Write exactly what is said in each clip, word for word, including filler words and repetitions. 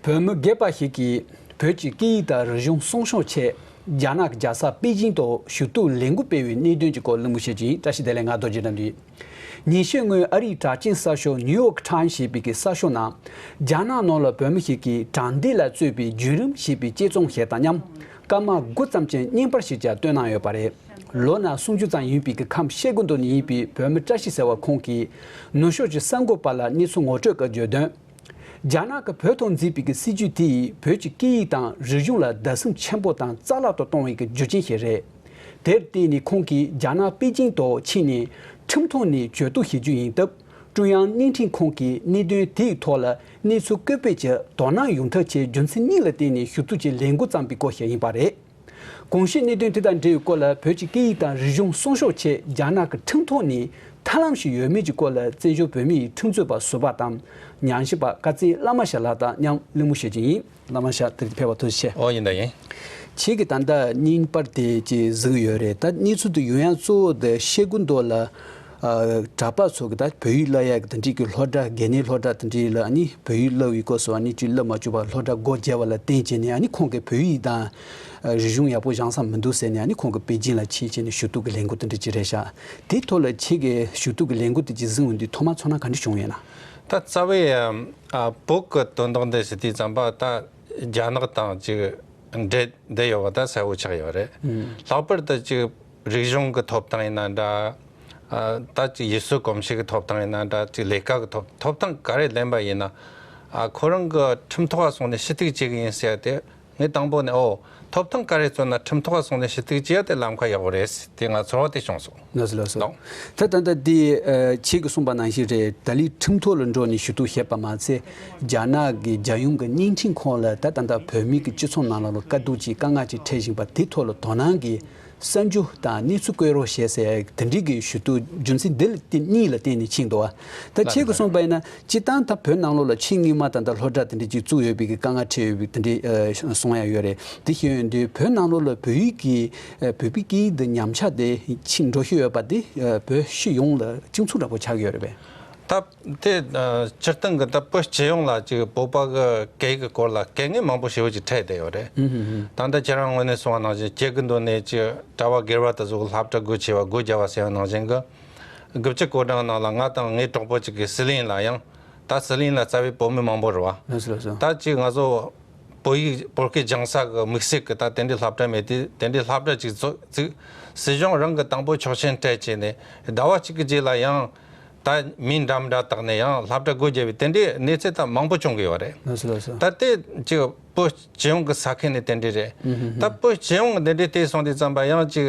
བོད་མི་སྒེར་པ་ཞིག་གིས་བོད་ཀྱི་སྐད་ཡིག་དང་རིག་གཞུང་སྲུང་སྐྱོབ་ཆེད་རྒྱ་ནག་གི་རྒྱལ་ས་པེ་ཅིང་དུ་ཞུ་གཏུག་ལས་འགུལ་སྤེལ་བའི་གནད་དོན་གྱི་སྐོར་གླེང་མོལ་བྱེད་ཀྱི་ཡིན། བཀྲ་ཤིས་བདེ་ལེགས། ང་རྡོ་རྗེ་དགྲ་འདུལ་ཡིན། ཉིན་ཤས་སྔོན་ཨ་རིའི་གྲགས་ཅན་གསར་ཤོག་ནིའུ་ཡོག་ཊའིམ་ཞེས་པའི་གི་གསར་ཤོག་ནང་རྒྱ་ནག་ནང་ལ་བོད་མི་ཞིག་གིས་དྲང་བདེན་ལ་རྩོད་པའི་བརྒྱུད་རིམ་ཞེས་པའི་དཔྱད་རྩོམ་ཞིག་དང་མཉམ་སྐར་མ་དགུ་ཙམ་གྱི་བརྙན་པར་ཞིག་ཀྱང་བཏོན་གནང་ཡོད་པ་རེད། ལོ་ན་སུམ་ཅུ་ཙམ་ཡིན་པའི་གི་ཁམས་སྐྱེ་རྒུ་མདོ་ནས་ཡིན་པའི་བོད་མི་བཀྲ་ཤིས་ཟེར་བ་ཁོང་གིས་ནུབ་ཕྱོགས་ཀྱི་གསར་འགོད་པ་ལ་གནས་ཚུལ་ངོ་སྤྲོད་ཀྱི་བརྗོད་དོན། རྒྱ་ནག་གིས་བོད་ཐོག་འཛིན་པའི་གི་སྲིད་ཇུས་དེ་ཡིས་བོད་ཀྱི་སྐད་ཡིག་དང་རིག་གཞུང་ལ་བརྡབ་གསིག་ཆེན་པོ་དང་རྩ་བརླག་ཏུ་གཏོང་བའི་གི་རྒྱུ་རྐྱེན་ཞིག་རེད། དེར་བརྟེན་ནས་ཁོང་གིས་རྒྱ་ནག་པེ་ཅིང་དུ་ཕྱིན་ནས་ཁྲིམས་ཐོག་ནས་གྱོད་གཏུག་བྱེད་རྒྱུ་ཡིན་སྟབས། ཀྲུང་དབྱང་བརྙན་འཕྲིན་ཁང་གིས་གནད་དོན་དེའི་ཐོག་ལ་གནས་ཚུལ་བཀོད་སྤེལ་གྱི་དོ་སྣང་ཡོང་ཐབས་ཆེད་རྒྱུ་མཚན་གཉིས་ལ་བརྟེན་ནས་ཞུ་གཏུག་གི་ལས་འགུལ་བརྩམས་པའི་སྐོར་ཞིག་ཡིན་པ་རེད། གོང་ཞུས་གནད་དོན་དེ་དང་འབྲེལ་བའི་སྐོར་ལ་བོད་ཀྱི་སྐད་ཡིག་དང་རིག་གཞུང་སྲུང་སྐྱོབ་ཆེད་རྒྱ་ནག་གི་ཁྲིམས་ཐོག་ནས་ཐབས་ལམ་ཞིག་ཡོད་མེད་ཀྱི་སྐོར་ལ་བཙན་བྱོལ་བོད་མིའི་ཁྲིམས་རྩོད་པ་ཟུར་པ་དང་ཉམས་ཞིབ་པ་ཀ་རྩེ་བླ་མ་ཞྭ་ལགས་དང་མཉམ་གླེང་མོལ་བྱེད་ཀྱི་ཡིན། བླ་མ་ཞྭ་དེ་རིང་ཕེབས་པར་ཐུགས་རྗེ་ཆེ། ཨོ་ཡིན་ད་ཡིན། ཁྱེད་ཀྱིས་ད་ལྟ་བརྙན་པར་དེ་ཅིག་གཟིགས་ཡོད་རེད། ད་གནས་ཚུལ་དེ་ཡོང་ཡ་གཙོ་བོ་དེ་སྐྱེ་རྒུ་མདོ་ལ། ཨ། གྲྭ་པ་ཚོ་གི་ད་བོད་ཡིག་བསླབ་ཡ་གི་དེ་འདྲའི་གི་སློབ་གྲྭ་དགེ་རྒན་སློབ་གྲྭ་དེ་འདྲའི་ལ་ཨ་ནི་བོད་ཡིག་བསླབ་པའི་སྐབས་སུ་ཨ་ནི་ཅིག་བསླབ་མ་བཅུག་པར་སློབ་གྲྭ་སྒོ་བརྒྱབ་པ་ལ་བརྟེན་བྱས་ནས་ཨ་ནི་ཁོང་གི་བོད་ཡིག་དང་། ཨ། རིག་གཞུང་ཡག་པོ་སྦྱང་ས་མི་འདུག་ཟེར་ནས་ཨ་ནི་ཁོང་གི་པེ་ཅིང་ལ་ཕྱིན་བྱས་ནས་ཞུ་གཏུག་གི་ལས་འགུལ་དེ་འདྲ་ཅིག་རེད་ཤག་དེའི་ཐོག་ལ་ཁྱེད་ཀྱིས་ཞུ་གཏུག་གི་ལས་འགུལ་དེ་ཅིག་གཟིགས་ཡོང་དུས་ཐོག་མར་ཚོར་སྣང་ག་འདྲ་བྱུང་ཡོད་ན། ད་རྩ་བའི། ཨ། བོད་ཀྱི་དོན་དག་འདི་ཟེར་དུས་ཙམ་པ་ད་རྒྱ་ནག་དང་ཅིག་འབྲེལ་བསྡད་ཡོད་པ་ད་གསལ་པོ་ཆགས་ཡོད་རེད། ཨང་། ལྷག་པར་དུ་ཅིག་རིག་གཞུང་གི་ཐོབ་ཐང་ཡིན་ན་འདྲ། ཨ། ད་ཅིག་ཡུལ་སྲོལ་གོམས་གཤིས་ཀྱི་ཐོབ་ཐང་ཡིན་ན་འདྲ། ཅིག་ལས་ཀ་གི་ཐོབ་ཐོབ་ཐང་ག་རེ་ལེན་པ་ཡིན་ན། ཨ། ཁོ་རང་གི་ཁྲིམས་ཐོག་ལ་སོང་ནས་ཞུ་གཏུག་བྱེད་གི་ཡིན་ཟེར་ཏེ། ངས་དང་པོ་ནས་ཨོ། ཐོབ་ཐང་ག་རེ་རྩོད་ན་ཁྲིམས་ཐོག་ལ་སོང་ནས་ཞུ་གཏུག་བྱེད་ཡ་དེ་ལམ་ཁ་ཡག་པོ་རེད་ཟེར་དེ་ང་ཚོར་བ་དེ་བྱུང་སོང་། ལགས་སོ་ལགས་སོ། ད་ད་ལྟ་འདི། ཨ། ཁྱེད་ཀྱིས་གསུངས་པ་ནང་བཞིན་རེད། ད་ལི་ཁྲིམས་ཐོག་ལ་འགྲོ་ནས་ཞུ་གཏུག་བྱས་པ་མ་ཚད། རྒྱ་ནག་གི་རྒྱལ་ཡོངས་ཀྱི་བརྙན་འཕྲིན་ཁང་ལ་ད་ད་ལྟ་བོད་མི་གི་སྤྱི་ཚོགས་ནང་ལ་དཀའ་སྡུག་ཅིག་དཀའ་ངལ་ཅིག་འཕྲད་བཞིན་པ་དེ་ཐོག་ལ་དོ་སྣང་གིས་གསར་འགྱུར་དང་གནས་ཚུལ་བཀོད་རོགས་བྱས་ཟེར་དེ་འདྲའི་གི་ཞུ་གཏུག་རྒྱུ་མཚན་འདི་ལ་བརྟེན་གཉིས་ལ་བརྟེན་ནས་ཕྱིན་འདུག་བ། ད་ཁྱེད་ཀྱིས་གསུངས་པ་ཡིན་ན། སྤྱིར་བཏང་ད་བོད་ནང་ལོགས་ལ་ཆེས་སྔོན་མ་ད་ལྟ་སློབ་གྲྭ་དེ་འདྲ་ཅིག་བཙུགས་ཡོད་པའི་གི་དཀའ་ངལ་འཕྲད་ཡོད་པའི་དེ་འདྲའི། ཨ། གསུང་ཡ་ཡོད་རེད། དེ་ཤེས་ཡོན་དུས་བོད་ནང་ལོགས་ལ་བོད་ཡིག་གི། ཨ། བོད་པའི་སྐད་ཡིག་འདི་ཉམས་ཆག་དེ་ཕྱིན་འགྲོ་བཞིན་ཡོད་པ་དེ། ཨ། བོད་སྤྱི་ཡོངས་ལ་གཅིག་མཚུངས་འདྲ་པོ་ཆགས་ཀྱི་ཡོད་རེད་པས། ད་དེ། ཨ། སྤྱིར་བཏང་གི་ད་བོད་སྤྱི་ཡོངས་ལ་ཅིག་བོད་པ་གི་སྐད་ཡིག་གི་སྐོར་ལ་སྐད་ངན་མང་པོ་ཞེ་པོ་ཅིག་འཕྲད་བསྡད་ཡོད་རེད། ཨུ་ཧུ་ཧུ། ད་ལྟ་ཁྱེད་རང་ངོས་ནས་གསུངས་པ་ནང་བཞིན་སྐྱེ་རྒུ་མདོ་ནས་ཅིག་གྲྭ་པ་སྒེར་པ་དེ་ཚོ་གི་སློབ་གྲྭ་སྒོ་ཕྱེ་བ་སྒོ་བརྒྱབ་པ་ཟེར་བ་ནང་བཞིན་གི། དགུ་བཅུ་གོ་གྲངས་ནང་ལ་ང་དང་ངའི་གྲོགས་པོ་གཅིག་གི་ཟི་ལིང་ལ་ཡང་། ད་ཟི་ལིང་ལ་རྩ་བའི་བོད་མི་མང་པོ་རེད་བ། ལགས་སོ་ལགས་སོ། ད་ཅིག་ང་ཚོ་བོད་ཡིག་བོད་སྐད་སྦྱང་ས་གི་དམིགས་བསལ་གི་ད་དེ་འདྲའི་སློབ་གྲྭ་མེད་དུས་དེ་འདྲའི་སློབ་གྲྭ་ཅིག་བཙུགས་བཙུགས། སྲིད་གཞུང་རང་གི་དང་པོ་ཆོག་མཆན་སྤྲད་བྱས་ནས་ཟླ་བ་གཅིག་གི་རྗེས་ལ་ཡང་ད་མི་འདྲ་མི་འདྲ་བཏགས་ནས་ཡང་སློབ་གྲྭ་སྒོ་བརྒྱབ་པའི་དེ་འདྲའི་གནས་ཚུལ་ད་མང་པོ་བྱུང་གི་ཡོད་རེད། ལགས་སོ་ལགས་སོ། ད་དེ་ཅིག་བོད་སྤྱི་ཡོངས་ཀྱི་ས་ཁུལ་ནས་དེ་འདྲ་རེད། ཨུ་ཧུ་ཧུ། ད་བོད་སྤྱི་ཡོངས་ཀྱི་འདི་འདྲའི་བལྟས་སོང་དུས་ཙམ་པ་ཡང་ཅིག་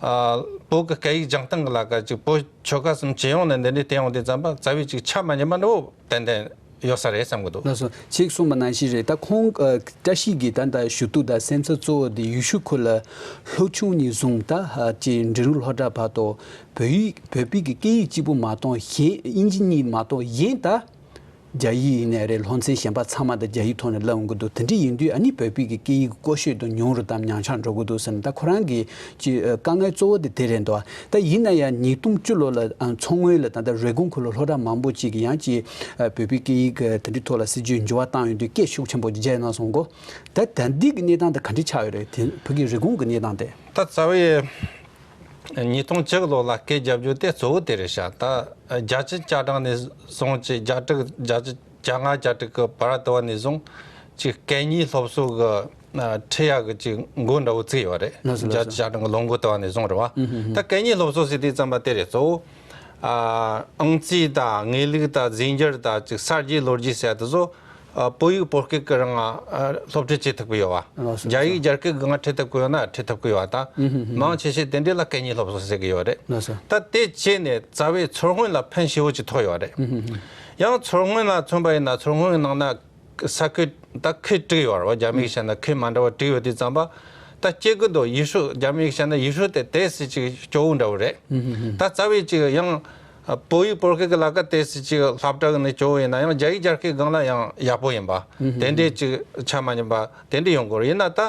ཨ། བོད་ཀྱི་སྐད་ཡིག་སྦྱང་སྟངས་ཀྱི་ལ་ཀ་ཅིག་བོད་ཆོལ་ཁ་གསུམ་སྤྱི་ཡོངས་ནས་འདི་འདྲའི་བལྟས་ཡོང་དུས་ཙམ་པ་རྩ་བའི་ཅིག་ཆ་མ་མཉམ་པ་འདྲ་བོ་ཏན་ཏན་ཡོད་ས་རེད་བསམ་གྱི་འདུག་ལགས་སོ། ཁྱེད་གསུངས་པ་ནང་བཞིན་རེད། ད་ཁོང་། ཨ། བཀྲ་ཤིས་ཀྱིས་ད་ལྟ་ཞུ་གཏུག་དང་སེམས་འཚབ་གཙོ་བོ་དེ་ཡུལ་ཤུལ་ཁུལ་ལ་ལྷོ་ཆུང་ནས་བཟུང་ད། ཨ། ཅིག་འབྲི་རུ་སློབ་གྲྭ་བར་དུ་བོད་ཡིག་བོད་པའི་གི་སྐད་ཡིག་གཅིག་པུ་མ་གཏོགས་གཞན་དབྱིན་ཇི་གཉིས་མ་གཏོགས་གཞན་ད། རྒྱ་ཡིག་ཡིན་ནའི་རེད། སློབ་ཚན་གཞན་པ་ཚང་མ་དང་རྒྱ་ཡིག་ཐོག་ནས་བསླབ་ཡོང་གི་འདུག་དེ་འདྲ་ཡིན་དུས་ཨ་ནི་བོད་པའི་གི་སྐད་ཡིག་གི་བཀོལ་སྤྱོད་དེ་ཉུང་རུ་དང་ཉམས་ཆག་འགྲོ་གི་འདུག་ཟེར་ནས་ད་ཁོ་རང་གི་ཅིག་ཨ། དཀའ་ངལ་གཙོ་བོ་དེ་དེ་རེད་འདུག་ད་ཡིན་ན་ཡང་ཉིས་སྟོང་བཅུ་ལོ་ལ། ཨ། མཚོ་སྔོན་ལ་ད་ལྟ་རེབ་གོང་ཁུལ་ལ་སློབ་གྲྭ་མང་པོ་ཅིག་གིས་ཡང་ཅིག་ཨ། བོད་པའི་སྐད་ཡིག་གི་དེ་འདྲའི་ཐོག་ལ་སྲིད་ཇུས་འགྱུར་བ་བཏང་ཡོང་དུས་སྐད་ཤུགས་ཆེན་པོ་ཅིག་རྒྱག་གནང་སོང་གོ། ད་ད་འདི་གི་གནས་སྟངས་དེ་ག་འདྲ་ཆགས་ཡོད་རེད། དེ་བོད་ཀྱི་རེབ་གོང་གི་གནས་སྟངས་དེ། ད་རྩ་བའི་ཉིས་སྟོང་བཅུ་ལོ་ལ་སྐད་རྒྱབ་རྒྱུ་དེ་གཙོ་བོ་དེ་རེད་ཤག་ད་བརྒྱད་ཅུ་གྱ་གྲངས་ནས་བཟུང་ཅིག་བརྒྱད་དྲུག་བརྒྱད་ཅུ་གྱ་ལྔ་གྱ་དྲུག་གི་བར་དུ་བ་ནས་བཟུང་ཅིག་སྐད་གཉིས་སློབ་གསོ་གི་ཨ། ཁྲིད་ཡག་གི་ཅིག་འགོ་འདྲ་བོ་བཙུགས་ཡོད་རེད། ལགས་སོ་ལགས་སོ། བརྒྱད་ཅུ་གྱ་གྲངས་གི་ལོ་འགོ་དུ་བ་ནས་བཟུང་རེད་བ། ཨུ་ཧུ་ཧུ། ད་སྐད་གཉིས་སློབ་གསོ་ཟེར་དུས་ཙམ་པ་དེ་རེད། གཙོ་བོ་ཨ། ཨང་རྩིས་དང་དངོས་ལུགས་དང་རྫས་འགྱུར་དང་ཅིག་གསར་བརྗེའི་ལོ་རྒྱུས་ཟེར་ཡ་དེ་ཚོ། ཨ། བོད་ཡིག་བོད་སྐད་ཀྱིས་རང་ཨ། སློབ་ཁྲིད་བྱེད་ཐུབ་ཀྱི་ཡོད་བ། ལགས་སོ། རྒྱ་ཡིག་རྒྱ་སྐད་ཀྱིས་ང་ཁྲིད་ཐུབ་ཀྱི་ཡོད་ན་ཁྲིད་ཐུབ་ཀྱི་ཡོད་བ་ད། ཨུ་ཧུ་ཧུ། མང་ཆེ་ཤོས་དེ་འདྲས་ལ་སྐད་གཉིས་སློབ་གསོ་ཟེར་གྱི་ཡོད་རེད། ལགས་སོ། ད་དེ་བྱས་ནས་རྩ་བའི་མཚོ་སྔོན་ལ་ཕན་ཞེ་པོ་ཅིག་ཐོགས་ཡོད་རེད། ཨུ་ཧུ་ཧུ། ཡང་མཚོ་སྔོན་ལ་མཚོན་པ་ཡིན་ན་མཚོ་སྔོན་ནང་ན་ས་ཁུལ་ད་ཁུལ་དྲུག་ཡོད་རེད་བ། རྒྱ་མིས་བཤད་ན་ཁུལ་མ་འདྲ་བ་དྲུག་ཡོད་དུས་ཙམ་པ། ད་སྐྱེ་རྒུ་མདོ་ཡུལ་ཤུལ། རྒྱ་མིས་བཤད་ན་ཡུལ་ཤུལ་དེ་ཏོག་ཙམ་ཅིག་སྐྱོ་བོ་འདྲ་བོ་རེད། ཨུ་ཧུ་ཧུ། ད་རྩ་བའི་ཅིག་ཡང་བོད་ཡིག་བོད་སྐད་ཀྱི་ལ་ཀ་ཏོག་ཙམ་ཅིག་སློབ་གྲྭ་གི་ནས་སྐྱོ་བོ་ཡིན་ན་ཡང་རྒྱ་ཡིག་རྒྱ་སྐད་སྒང་ལ་ཡང་ཡག་པོ་ཡིན་པ། ཨུ་ཧུ། དེ་འདྲས་ཅིག་ཆ་མ་མཉམ་པ་དེ་འདྲས་ཡོང་གི་རེད། ཡིན་ན་ད་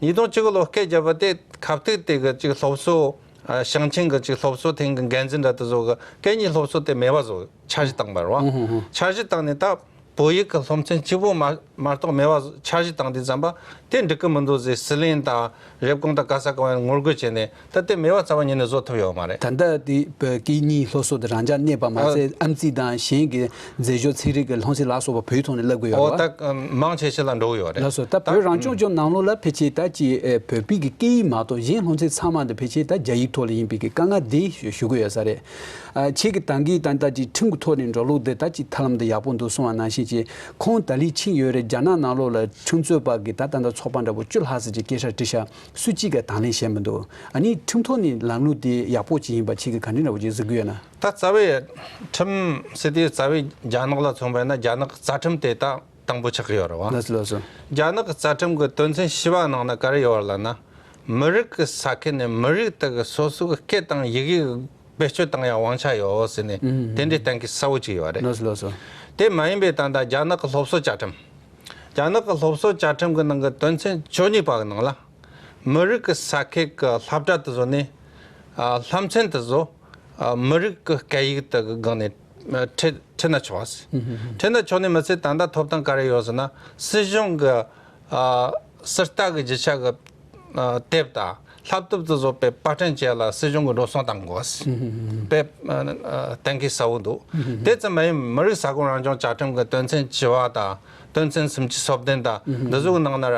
ཉིས་སྟོང་བཅུ་དགུ་ལོ་སྐད་བརྒྱབ་པ་དེ་ཁ་ཐུག་དེ་གི་ཅིག་སློབ་གསོ། ཨ། ཞིང་ཆེན་གྱི་ཅིག་སློབ་གསོ་ཐིང་གི་འགན་འཛིན་འདྲ་དེ་ཚོ་གི་སྐད་གཉིས་སློབ་གསོ་དེ་མེད་པ་བཟོ་འཆར་གཞི་བཏང་པ་རེད་བ། ཧུང་ཧུང་ཧུང་། འཆར་གཞི་བཏང་ནས་ད་ བོད་ཡིག་གི་སློབ་ཚན་གཅིག་པོ་མ་མ་གཏོགས་མེད་པ་འཆར་གཞི་བཏང་དུས་ཙམ་པ་དེ་འགྲིག་གི་མི་འདུག་ཟེར། ཟི་ལིང་དང་རེབ་གོང་དང་ག་ས་ག་བ་ངོ་རྒོལ་བྱས་ནས། ད་ལྟའི་མེད་པ་རྩ་བ་ཉིད་ནས་བཟོ་ཐུབ་ཡོད་མ་རེད། ད་ལྟ་དེ་བོད་སྐད་གཉིས་སློབ་གསོ་དེ་རང་འཇགས་གནས་པ་མ་ཟད། ཨ་ཨམ་གཙིགས་དང་གཞན་གྱི་མཛེས་སྦྱོར་ཚན་རིག་གི་སློབ་ཚན་ལ་སོགས་པ་བོད་ཐོག་ནས་བསླབ་དགོས་ཡོད་ཨོ་རེད་ད། བ། མང་ཆེ་ཤོས་ལ་འགྲོ་གི་ཡོད་རེད། ལགས་སོ། ད་ད་བོད་རང་སྐྱོང་ལྗོངས་ནང་ལོགས་ལ་ཕལ་ཆེར་ད་ཅིག་ཨེ་བོད་པའི་གི་སྐད་ཡིག་མ་གཏོགས་གཞན་སློབ་ཚན་ཚང་མ་འདི་ཕལ་ཆེར་ད་རྒྱ་ཡིག་ཐོག་ལ་ཡིན་པའི་གི་དཀའ་ངལ་འདི་ཞུ་གི་ཡོད་ས་རེད། ཨ་ཁྱེད་ཀྱི་ད་གིན་ད་ལྟ་ཅིག་ཁྲིམས་ཀྱི་ཐོག་ནས་འགྲོ་ལུགས་འདི་ད་ཅིག་ཐབས་ལམ་འདི་ཡག་པོ་འདུག་གསུང་བ་ནང་བཞིན་ཅིག་ཁོང་ད་ལི་ཕྱིན་ཡོད་རེད། རྒྱ་ནག་ནང་ལོགས་ལ་ཁྲིམས་རྩོད་པ་གི་ད་ད་ལྟ་ཚོགས་པ་འདྲ་པོ་བཅུ་ལྷག་ཙམ་ཅིག་སྐད་ཆ་དྲིས་ཤག་སུ་གཅིག་གིས་དང་ལེན་བྱས་མི་འདུག་ཨ་ནི་ཁྲིམས་ཐོག་ནས་ལམ་ལུགས་དེ་ཡག་པོ་ཅིག་ཡིན་པ་ཁྱེད་ཀྱིས་ག་འདྲ་འདྲ་པོ་ཅིག་གཟིགས་ཀྱི་ཡོད་ན། ད་རྩ་བའི་ཁྲིམས་ཟེར་དུས་རྩ་བའི་རྒྱ་ནག་ལ་མཚོན་པ་ཡིན་ན། རྒྱ་ནག་རྩ་ཁྲིམས་དེ་ད་དང་པོ་ཆགས་ཀྱི་ཡོད་རེད་བ། ལགས་སོ་ལགས་སོ། རྒྱ་ནག་གི་རྩ་ཁྲིམས་ཀྱི་དོན་ཚན་བཞི་པ་ནང་ན་ག་རེ་ཡོད་རེད་ལབ་ན། མི་རིགས་ཀྱི་ས་ཁུལ་ནས་མི་རིགས་དེ་གི་སོ་སོ་གི་སྐད་དང་ཡི་གེ་བེད་སྤྱོད་བཏང་ཡ་དབང་ཆ་ཡོད་ཟེར་ནས། ཨུམ། དེ་འདྲའི་གཏན་འཁེལ་གསལ་བོ་ཅིག་ཡོད་རེད། ལགས་སོ་ལགས་སོ། དེ་མ་ཡིན་པའི་ད་ལྟ་རྒྱ་ནག་གི་སློབ་གསོ་བཅའ་ཁྲིམས། རྒྱ་ནག་གི་སློབ་གསོ་བཅའ་ཁྲིམས་ཀྱི་ནང་གི་དོན་ཚན་བཅུ་གཉིས་པ་གི་ནང་ལ། མི་རིགས་ཀྱི་ས་ཁུལ་གྱི་སློབ་གྲྭ་དེ་ཚོ་ནས། ཨ། སློབ་ཚན་དེ་ཚོ། ཨ། མི་རིགས་ཀྱི་སྐད་ཡིག་དེ་གི་སྒང་ནས། ཨ། ཁྲིད་ཁྲིད་ན་ཆོག་ཟེར། ཨུ་ཧུ་ཧུ། ཁྲིད་ན་ཆོག་ནི་མ་ཚད་ད་ལྟ་ཐོབ་ཐང་ག་རེ་ཡོད་ཟེར་ན། སྲིད་གཞུང་གི། ཨ། ཟུར་ལྟ་གི་རྒྱུ་ཆ་གི། ཨ། དེབ་དང་སློབ་དེབ་དེ་ཚོ་དཔེ་པར་སྐྲུན་བྱས་ལ་སྲིད་གཞུང་གིས་འགྲོ་སོང་གཏོང་དགོས་ཟེར། ཨུ་ཧུ་ཧུ། དཔེ། ཨ། གཏན་འཁེལ་གསལ་བོ་འདུག་ཨུ་ཧུ་ཧུ། དེ་ཙམ་མ་ཡིན། མི་རིགས་ས་ཁོངས་རང་སྐྱོང་བཅའ་ཁྲིམས་ཀྱི་དོན་ཚན་བཅུ་པ་དང་། དོན་ཚན་སུམ་ཅུ་སོ་བདུན་དང་། ཨུ་ཧུ། འདི་ཚོ་གི་ནང་ན་ར།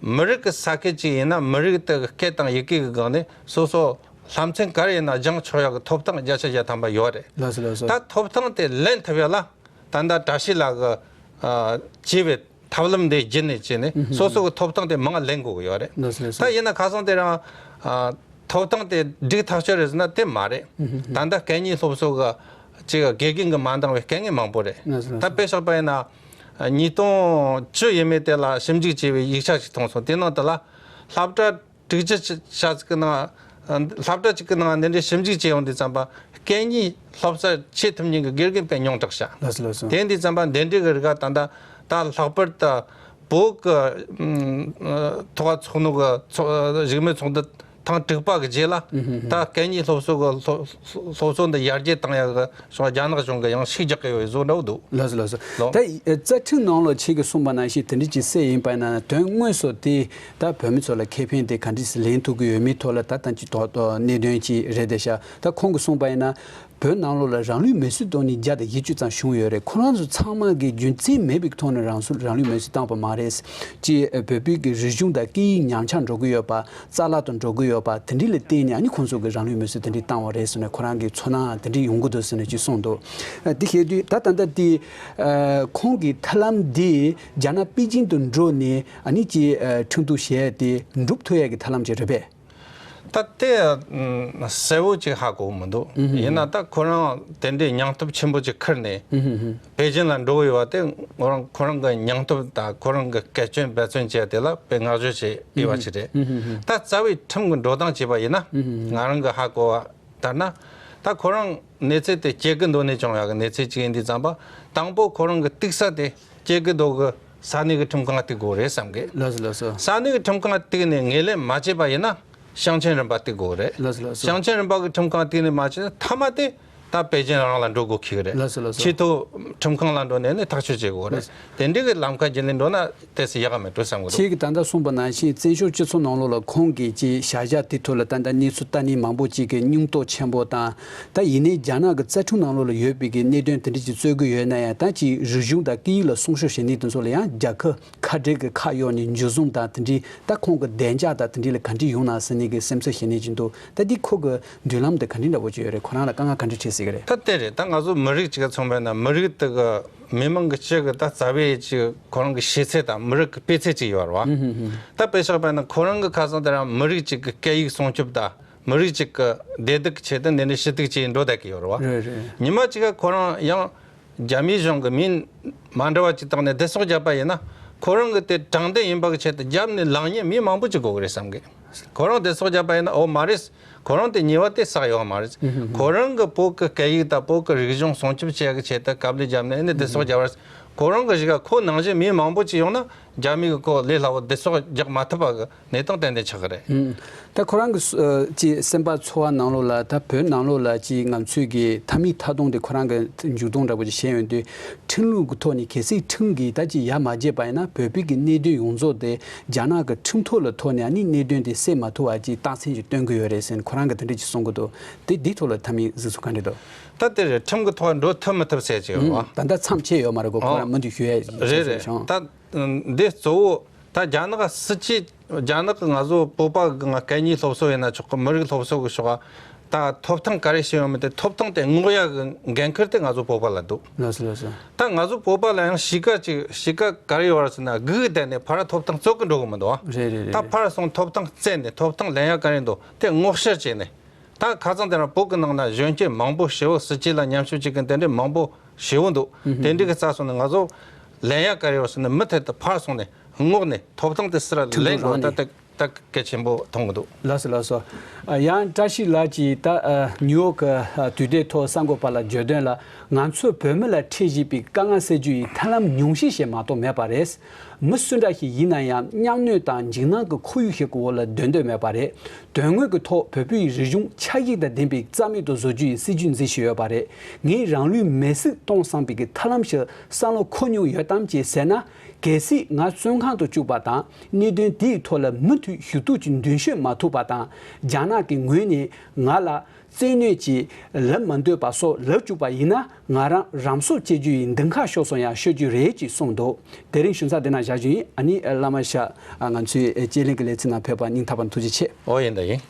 མི་རིགས་ཀྱི་ས་ཁུལ་གཅིག་ཡིན་ན། མི་རིགས་དེ་གི་སྐད་དང་ཡི་གེ་གི་སྒང་ནས་སོ་སོ་སློབ་ཚན་ག་རེ་ཡིན་ན་སྦྱང་ཆོག་ཡག་གི་ཐོབ་ཐང་བརྒྱ་ཆ་བརྒྱ་ཐམ་པ་ཡོད་རེད། ལགས་སོ་ལགས་སོ། ད་ཐོབ་ཐང་དེ་ལེན་ཐུབ་ཡག་ལ་ད་ལྟ་བཀྲ་ཤིས་ལགས་ཀྱིས། ཨ། བྱས་པའི་ཐབས་ལམ་དེ་བརྒྱུད་ནས་བྱས་ནས། ཨུ་ཧུ། སོ་སོ་གི་ཐོབ་ཐང་དེ་མང་ལེན་དགོས་ཀྱི་ཡོད་རེད། ལགས་སོ་ལགས་སོ། ད་ཡིན་ན་ཁ་སང་དེ་རང་། ཨ། ཐོབ་ཐང་དེ་འགྲིག་ཐག་ཆོད་རེད་ཟེར་ན་དེ་མ་རེད། ཨུ་ཧུ་ཧུ། ད་ལྟ་སྐད་གཉིས་སློབ་གསོ་གི་ཅིག་དགེ་རྒན་གྱིས་མ་འདང་བའི་དཀའ་ངལ་མང་པོ་རེད། ལགས་སོ་ལགས་སོ། ད་དཔེ་བཞག་པ་ཡིན་ན། ཉིས་སྟོང་བཅུ་ཡས་མས་དེ་ལ་ཞིབ་འཇུག་བྱས་པའི་ཡིག་ཆ་ཞིག་མཐོང་སོང་། དེ་ནང་དུ་ལ་སློབ་གྲྭ་དྲུག་ཅུ་ཆ་ཅིག་གི་ནང་། སློབ་གྲྭ་གཅིག་གི་ནང་འདི་འདྲའི་ཞིབ་འཇུག་བྱས་ཡོང་དུས་ཙམ་པ། སྐད་གཉིས་སློབ་གསོ་བྱེད་ཐུབ་མཁན་གྱི་དགེ་རྒན་དཔེ་ཉུང་དྲགས་ཤག་ལགས་སོ་ལགས་སོ། དེ་ཡིན་དུས་ཙམ་པ་འདི་འདྲའི་གི་རིགས་ད་ལྟ་ད་ལྷག་པར་དུ་བོད་ཀྱི། ཨ། ཐོག་ཁ་ཚོགས་ནོ་གི་ཚོགས། བཞུགས་མོལ་ཚོགས་འདུ་ཐེངས་དྲུག་པ་གི་རྗེས་ལ། ཨུ་ཧུ་ཧུ། ད་སྐད་གཉིས་སློབ་གསོ་གི་སློབ་སློབ་གསོ་འདི་ཡར་རྒྱས་བཏང་ཡག་གི་སོང་རྒྱ་ནག་གཞུང་གིས་ཡང་ཤུགས་རྒྱག་གི་ཡོད་པའི་བཟོ་འདྲ་བོ་འདུག་ལགས་སོ་ལགས་སོ། ལོ། ད་རྩ་ཁྲིམས་ནང་ལོགས་ཁྱེད་ཀྱིས་གསུངས་པ་ནང་བཞིན་དེ་འདྲ་ཅིག་གསལ་ཡིན་པ་ཡིན་ན། དོན་དངོས་སུ་དེ་ད་བོད་མི་ཚོ་ལ་ཁེ་ཕན་དེ་ག་འདྲ་ཞིག་ལེན་ཐུབ་ཀྱི་ཡོད་མེད་ཐོག་ལ་ད་ལྟ་ཅིག་ཐོག་ཐོག་གནད་དོན་ཅིག་རེད་བསྡད་ཤག་ད་ཁོང་གིས་གསུངས་པ་ཡིན་ན། བོད་ནང་ལོགས་ལ་རང་ལུས་མེར་སྲེག་གཏོང་མཁན་བརྒྱ་དང་བཞི་བཅུ་ཙམ་བྱུང་ཡོད་རེད། ཁོ་རང་ཚོ་ཚང་མ་གིས་རྒྱུ་མཚན་མེད་པའི་ཐོག་ནས་རང་སྲོག་རང་ལུས་མེར་སྲེག་བཏང་བ་མ་རེད། ཅིག་བོད་པའི་གི་རིག་གཞུང་དང་སྐད་ཡིག་ཉམས་ཆག་འགྲོ་གི་ཡོད་པ། རྩ་བརླག་ཏུ་འགྲོ་གི་ཡོད་པ། དེ་འདྲ་ལ་བརྟེན་ནས་ཨ་ནི་ཁོང་ཚོ་གིས་རང་ལུས་མེར་སྲེག་དེ་འདྲ་བཏང་བ་རེད་ཟེར་ནས། ཁོ་རང་གི་ཚོར་སྣང་དེ་འདྲ་ཡོང་གི་འདུག་ཟེར་ནས་ཅིག་གསུངས་འདུག་དེ་བྱས་དུས་ད་ད་ལྟ་དེ། ཁོང་གི་ཐབས་ལམ་འདི་རྒྱ་ནག་པེ་ཅིང་དུ་འགྲོ་ནས་ཨ་ནི་ཅིག་ཁྲིམས་གཏུག་བྱས་ཏེ་འགྲུབ་ཐུབ་ཡས་ཀྱི་ཐབས་ལམ་ཅིག་རེད་པས། ད་དེ་གསལ་བོ་ཅིག་ཧ་གོ་མི་འདུག་ཨུ་ཧུ། ཡིན་ན་ད་ཁོ་རང་དེ་འདྲའི་སྙིང་སྟོབས་ཆེན་པོ་ཅིག་ཁུར་ནས། ཨུ་ཧུ་ཧུ། པེ་ཅིན་ལ་འགྲོ་གི་ཡོད་པ་དེ་ཁོ་རང་ཁོ་རང་གི་སྙིང་སྟོབས་དང་ཁོ་རང་གི་སྐད་སྐྱོན་འབད་བརྩོན་བྱས་དེ་ལ་དཔེ་བསྔགས་བརྗོད་བྱེད་འོས་པ་ཞིག་རེད། ཨུ་ཧུ་ཧུ། ད་རྩ་བའི་ཁྲིམས་ཀྱི་འགྲོ་སྟངས་བྱས་པ་ཡིན་ན། ཨུ་ཧུ་ཧུ། ང་རང་གི་ཧ་གོ་བ་ལྟར་ན། ད་ཁོ་རང་གནས་ཚུལ་དེ་སྐྱེ་རྒུ་མདོ་ནས་བྱུང་ཡག་གི་གནས་ཚུལ་ཅིག་ཡིན་དུས་ཙམ་པ། དང་པོ་ཁོ་རང་གི་གཏུག་ས་དེ་སྐྱེ་རྒུ་མདོ་གི་ས་གནས་ཀྱི་ཁྲིམས་ཁང་གཏུག་དགོས་རེད་བསམ་གི། ལགས་སོ་ལགས་སོ། ས་གནས་ཀྱི་ཁྲིམས་ཁང་གཏུག་ནས་ངོས་ལེན་མ་བྱས་པ་ཡིན་ན། ཞིང་ཆེན་རིམ་པ་གཏུག་དགོས་རེད། ལགས་སོ་ལགས་སོ། ཞིང་ཆེན་རིམ་པ་གི་ཁྲིམས་ཁང་གཏུག་ནས་མ་བྱས་ན་མཐའ་མ་དེ་ད་པེ་ཅིན་རང་ལ་འགྲོ་དགོས་ཁེལ་གི་རེད། ལགས་སོ་ལགས་སོ། ཆེས་མཐོ་ཁྲིམས་ཁང་ལ་འགྲོ་ནས་ནི་ཐག་གཅོད་བྱེད་དགོས་རེད། ལགས་སོ། དེ་འདྲའི་གི་ལམ་ཁ་བརྒྱུད་ནས་འགྲོ་ན་དེ་སུ་ཡག་ག་མེད་འགྲོ་བསམ་གི་འདུག་ཁྱེད་ཀྱིས་ད་ལྟ་གསུངས་པ་ནང་བཞིན་བཙན་བྱོལ་སྤྱི་ཚོགས་ནང་ལོགས་ལ་ཁོང་གི་ཅིག་བྱ་གཞག་དེ་ཐོག་ལ་ད་ལྟ་གནས་ཚུལ་ལྟ་མཁན་མང་པོ་ཅིག་གིས་སྙིང་སྟོབས་ཆེན་པོ་དང་། ད་ཡིན་ནའི་རྒྱ་ནག་གི་རྩ་ཁྲིམས་ནང་ལོགས་ལ་ཡོད་པའི་གི་གནད་དོན་དེ་འདྲ་ཅིག་རྩོད་ཀྱི་ཡོད་ན་ཡང་། ད་ཅིག་རིག་གཞུང་དང་སྐད་ཡིག་ལ་སྲུང་སྐྱོབ་བྱེད་མཁན་དེ་ཚོ་ལ་ཡང་རྒྱལ་ཁབ་ཁ་བྲལ་གྱི་ཁ་གཡོགས་ནས་འཇུ་བཟུང་དང་དེ་འདྲའི། ད་ཁོང་གི་བདེ་འཇགས་དང་དེ་འདྲའི་ལ་ག་འདྲ་ཡོང་ན་ཟེར་ནས་གི་སེམས་འཚབ་བྱེད་མཁན་ཅིག་འདུག་ད་འདི་ཁོ་གི་མདུན་ལམ་དེ་ག་འདྲ་འདྲ་པོ་ཅིག་ཡོད་རེད། ཁོ་རང་ལ་དཀའ་ངལ་ག་འདྲ་འཕྲད་སྲིད་ཀྱི་རེད། ད་དེ་རེད། ད་ང་ཚོ་མི་རིགས་ཅིག་ག་མཚོན་པ་ཡིན་ན། མི་རིགས་དེ་གི་མི་མང་གི་སྤྱི་གི་ད་རྩ་བའི་ཅིག་ཁོ་རང་གི་ཤེས་ཚད་དང་མི་རིགས་ཀྱི་སྤུས་ཚད་ཅིག་ཡོད་རེད་བ། ཧུམ་ཧུམ་ཧུམ། ད་དཔེ་བཞག་པ་ཡིན་ན། ཁོ་རང་གི་ཁ་སང་དེ་རིང་མི་རིགས་ཅིག་གི་སྐད་ཡིག་སྲུང་སྐྱོབ་དང་མི་རིགས་ཅིག་གི་བདེ་སྡུག་གི་ཆེད་དུ་འདི་འདྲའི་ཞུ་གཏུག་བྱས་འགྲོ་བསྡད་ཀྱི་ཡོད་རེད་བ། རེད་རེད། ཉི་མ་གཅིག་ག་ཁོ་རང་ཡང་རྒྱ་མིའི་གཞུང་གི་མིང་མ་འདྲ་བ་ཅིག་བཏགས་ནས་བདེ་སོགས་བརྒྱབ་པ་ཡིན་ན། ཁོ་རང་གི་དེ་དྲང་བདེན་ཡིན་པ་གི་ཆེད་དུ་རྒྱབ་ནས་ལངས་མཁན་མི་མང་པོ་ཅིག་དགོས་ཀྱི་རེད་བསམ་གི། ཁོ་རང་བདེ་སོགས་བརྒྱབ་པ་ཡིན་ན། འོ་མ་རེད། ཁོ་རང་དེ་ཉེས་པ་དེ་བསགས་ཡོད་མ་རེད། ཧུམ་ཧུམ་ཧུམ། ཁོ་རང་གི་བོད་ཀྱི་སྐད་ཡིག་དང་བོད་ཀྱི་རིག་གཞུང་སྲུང་སྐྱོབ་བྱེད་ཡག་གི་ཆེད་དུ་དཀའ་ལས་བརྒྱབ་ནས་ཨ་ནི་བདེ་སོགས་ཧུམ་ཧུམ། བརྒྱབ་པ་རེད། ཁོ་རང་གི་གཞུག་ག་ཁོ་ནང་བཞིན་མི་མང་པོ་ཅིག་ཡོང་ན། རྒྱ་མི་གི་ཁོ་ལས་སླ་བོ་བདེ་སོགས་རྒྱག་མ་ཐུབ་པ་གི་གནས་སྟངས་ཏན་ཏན་ཆགས་ཀྱི་རེད། ཨུམ། ད་ཁོ་རང་གི་སུ་ཨ་ཅི་སེམས་པ་ཚོར་བ་ནང་ལོགས་ལ། ད་བོད་ནང་ལོགས་ལ་ཅི་ང་ཚོས་ཀྱི་མཐའ་མའི་མཐའ་སྡོམ་དེ་ཁོ་རང་གི་མཇུག་སྡོམ་འདྲ་པོ་ཅིག་བྱས་ཡོང་དུས། ཁྲིམས་ལུགས་ཀྱི་ཐོག་ནས་གལ་སྲིད་ཁྲིམས་ཀྱིས་ད་ཅི་ཡར་མ་བརྒྱབ་པ་ཡིན་ན། བོད་པའི་གི་གནད་དོན་ཡོངས་རྫོགས་དེ་རྒྱ་ནག་གི་ཁྲིམས་ཐོག་ལ་ཐོག་ནས་ཨ་ནི་གནད་དོན་དེ་སེལ་མ་ཐུབ་པ་ཅིག་རྟགས་མཚན་ཅིག་སྟོན་གྱི་ཡོད་རེད་ཟེར་ནས་ཁོ་རང་གིས་དེ་འདྲ་ཅིག་གསུང་གི་འདུག་དེ་འདིའི་ཐོག་ལ་མཐའ་མའི་གཟིགས་ཚུལ་ག་འདྲ་འདུག་ད་དེ་རེད། ཁྲིམས་ཀྱི་ཐོག་འགྲོ་ཐུབ་མི་ཐུབ་ཟེར་གྱི་ཡོད་པ། ད་ལྟ་མཚམས་ཆད་ཡོད་མ་རེད་གོ། ཁོ་རང་མུ་མཐུད་ཞུ་ཡ་རེད་རེད། ད་འདི་གཙོ་བོ་ད་རྒྱ་ནག་སྲིད་ཇུས། རྒྱ་ནག་གི་ང་ཚོ་བོད་པ་གི་ང་སྐད་གཉིས་སློབ་གསོ་ཡིན་ན་ཆོག་གི། མི་རིགས་སློབ་གསོ་གི་ཕྱོགས་ད་ཐོབ་ཐང་ག་རེ་བྱས་ཡོད་མེད་དེ། ཐོབ་ཐང་དེ་སྔོག་ཡ་གི་འགན་ཁུར་དེ་ང་ཚོ་བོད་པ་ལ་འདུག་ལགས་སོ་ལགས་སོ། ད་ང་ཚོ་བོད་པ་ལ་ཡང་གཤིས་ཀ་ཅིག་གཤིས་ཀ་ག་རེ་ཡོད་རེད་ཟེར་ན། སྒུག་བསྡད་ནས་ཕར་ཐོབ་ཐང་རྩོད་གི་འགྲོ་གི་མི་འདུག་ཨ། རེད་རེད་རེད། ད་ཕར་སོང་ཐོབ་ཐང་རྩོད་ནས་ཐོབ་ཐང་ལེན་ཡ་ག་རེ་འདུག་དེ་སྔོག་བཤེར་བྱས་ནས། ད་ཁ་སང་དེ་རིང་བོད་ཀྱི་ནང་ན་གཞོན་སྐྱེས་མང་པོ་ཞེ་པོ་སྲིད་ཇུས་ལ་ཉམས་ཞིབ་བྱེད་མཁན་དེ་འདྲའི་མང་པོ་ཞེ་པོ་འདུག་དེ་འདྲའི་གི་རྩ་སོང་ནས་ང་ཚོ་ལེན་ཡ་ག་རེ་ཡོད་ཟེར་ན། མུ་མཐུད་དུ་ཕར་སོང་ནས་སྔོག་ནས་ཐོབ་ཐང་དེ་སུ་ར་ཁྲིམས་ལེན་དྲུང་དགོས། རང་ད་ནས། ད་ད་གལ་ཆེན་པོ་མཐོང་གི་འདུག་ལགས་སོ་ལགས་སོ། ཨ། ཡང་བཀྲ་ཤིས་ལགས་ཀྱིས་ད་ཨ་ནིའུ་ཡོག་གི་ཨ་དུས་དེབ་ཐོག་གསར་འགོད་པ་ལ་བརྗོད་དོན་ལ། ང་ཚོས་བོད་མི་ལ་འཕྲད་བཞིན་པའི་དཀའ་ངལ་སེལ་རྒྱུ་ཡི་ཐབས་ལམ་ཉུང་ཤས་ཤིག་མ་གཏོགས་མེད་པ་རེད། མི་སུ་འདྲ་ཞིག་ཡིན་ན་ཡང་མཉམ་གནོད་དང་འཇིགས་སྣང་གི་ཁོར་ཡུག་ཞིག་གི་འོག་ལ་སྡོད་འདོད་མེད་པ་རེད། དོན་དངོས་ཀྱི་ཐོག་བོད་པའི་རིག་གཞུང་ཆ་ཤས་དང་ལྡན་པའི་རྩ་མེད་དུ་བཟོ་རྒྱུ་ཡི་སྲིད་ཇུས་འཛིན་བཞིན་ཡོད་པ་རེད། ངས་རང་ལུས་མེར་སྲེག་གཏོང་བསམ་པའི་གི་ཐབས་ལམ་ཞིག་བསམ་བློ་འཁོར་མྱོང་ཡོད་དམ་ཅེས་ཟེར་ན། གལ་སྲིད་ང་བཙོན་ཁང་དུ་བཅུག་པ་དང་། གནད་དོན་དེའི་ཐོག་ལ་མུ་མཐུད་ཞུ་གཏུག་ཅིག་མདུན་སྐྱོད་མ་ཐུབ་པ་དང་། རྒྱ་ནག་གི་ངོས་ནས་ང་ལ་བཙན་གནོན་གྱིས་ལབ་མ་འདོད་པ་སོགས་ལབ་བཅུག་པ་ཡིན་ན། ང་རང་རང་སྲོག་བཅད་རྒྱུ་ཡི་མདུན་ཁ་ཤོར་སོང་ཡང་ཤོར་རྒྱུ་རེད་ཅེས་གསུངས་འདུག་དེ་རིང་ཞུ་མཚམས་འདི་ན་བཞག་རྒྱུ་ཡིན། ཨ་ནི་བླ་མ་ཤ་ང་ཚོའི་དཔྱད་གླེང་གི་ལེ་ཚན་ནང་ཕེབས་པར་སྙིང་ཐག་པ་ནས་ཐུགས་རྗེ་ཆེ། ཨོ་ཡིན་ད་ཡིན།